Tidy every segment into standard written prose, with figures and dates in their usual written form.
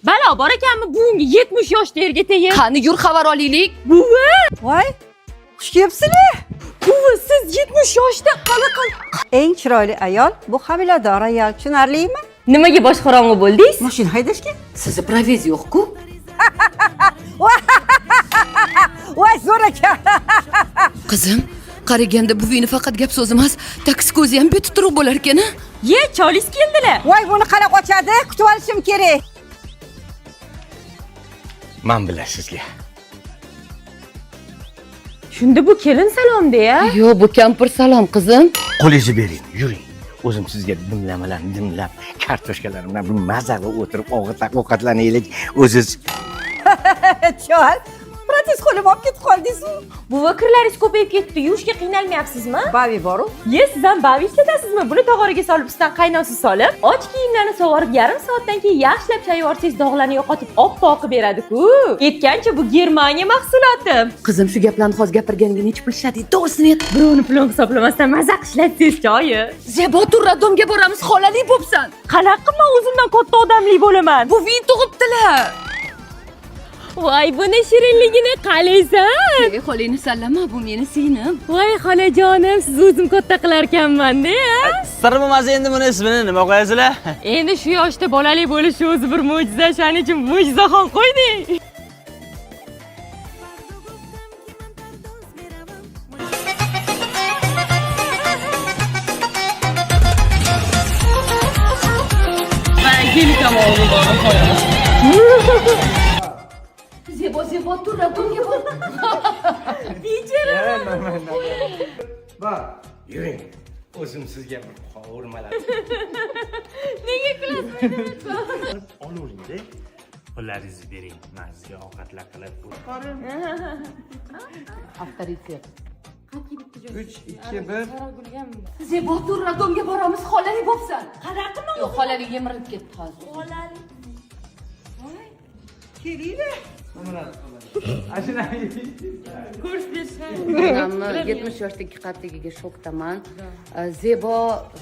Balo bor ekanmi buvimga 70 yoshda erga tegib? Qani, yur, xabar olaylik. Buvi! Voy, xush kelibsizlar. Buvi, siz 70 yoshda qanaqa? Eng chiroyli ayol bu homilador ayol, tushunarlimi? Nimaga bosh qorong'i bo'ldingiz? Mashina haydashga. Sizni praviz yo'q-ku. Voy, zo'r ekan. Qizim, qaraganda buvingni faqat gap so'z emas, taksi ko'zi ham beti bo'lar ekan, a? Ye, cholis keldilar. Voy, buni qanaqa ochadi? Kutib olishim kerak. Man bilan sizga. Shunda bu kelin salomda ya. Yo'q, bu kampir salom, qizim. Qo'lingizni bering, yuring. O'zim sizga dimlamalarni dimlab, kartoshkalar bilan bir maza qilib o'tirib ovqatlanaylik. O'ziz Chol, protez qo'lim olib ketib qoldingiz-ku. Buvi, kirlaringiz ko'payib ketdi. Yuvishga qiynalmayapsizmi? Bavi boru. Ye, siz ham bavi ishlatasizmi? Buni tog'oraga solib, ustidan qaynoq suv solib, och kiyimlarni sovurib, yarim soatdan keyin yaxshilab chayib yuborsangiz, dog'larni yo'qotib, oppoq qilib beradi-ku. Aytgancha, bu Germaniya mahsuloti. Qizim, shu gaplarni hozir gapirganingga necha pul ishlading? To'g'risini ayt. Birovni pulini hisoblamasdan maza qilib ishlatsangiz choyi. Zebo, tur, роддом ga boramiz, xolali bo'psan. Qanaqa man o'zimdan katta odamli bo'laman? Buving tug'ibdilar. Voy, buni shirinligini qalaysan? Ey, xolangni sallama, bu meni singlim. Voy, xolajonim, siz o'zim katta qilarkanman-da. Sir bo'lmasa, endi buni ismini nima qo'yasizlar? Endi shu yoshda bolali bo'lishi o'zi bir mo'jiza, shuning uchun Mo'jizaxon qo'ydik. Zebo, Zebo, tur, роддом ga bor. Yuring. O'zim sizga bir qovurmalar. Nega kulasiz? Olaveringda, pullaringizni bering, man sizga ovqatlar qilib. Avtoritet. 3, 2, 1. Zebo, tur, роддом ga boramiz, xolali bo'psan. Qanaqa man? Yo'q, xolalik yemirilib ketdi hozir. Kelinglar. Onamni 70 yoshdagi qartligiga shokdaman. Zebo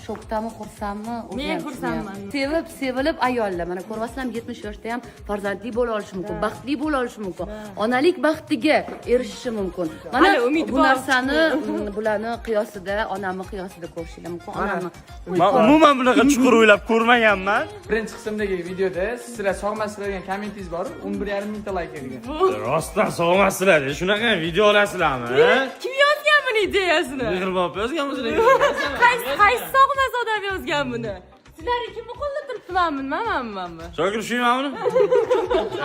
shokdami, xursandmi? O'zi Men ham xursandman. tushunmayapman. Sevib, sevilib ayollar, mana ko'ryapsizlarmi, 70 yoshda ham farzandli bo'la olishi mumkin, baxtli bo'la olishi mumkin. Onalik baxtiga erishishi mumkin. Mana Hali umid bu bor. narsani bularni qiyosida, onamni qiyosida ko'rishinglar mumkin. Onamni Man umuman bunaqa chuqur o'ylab ko'rmaganman. Birinchi qismdagi videoda sizlar sog'masizlar degan kommentingiz bor, 11,5 mingta layk yig'gan. Rostdan sog'masizlar, shunaqa ham video olasizlarmi? Kim yozgan buni ideyasini? Mehribon opa yozgan buni. Qaysi sog'mas odam yozgan buni? Sizlar kimni qo'lida turibdi, manmi, manmi, manmi? Shokir, shuymanmi buni?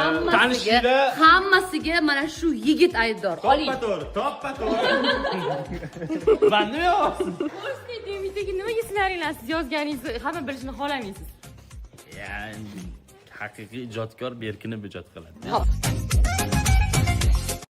hammasiga, Tanishinglar. hammasiga mana shu yigit aybdor. Oling. To'ppa to'g'ri, to'ppa to'g'ri. Man nima yozibsiz? O'z nimaga sizlaringlar siz yozganingizni hamma bilishini xohlamaysiz? Ya'ni haqiqiy ijodkor berkinib ijod qiladi. Hop.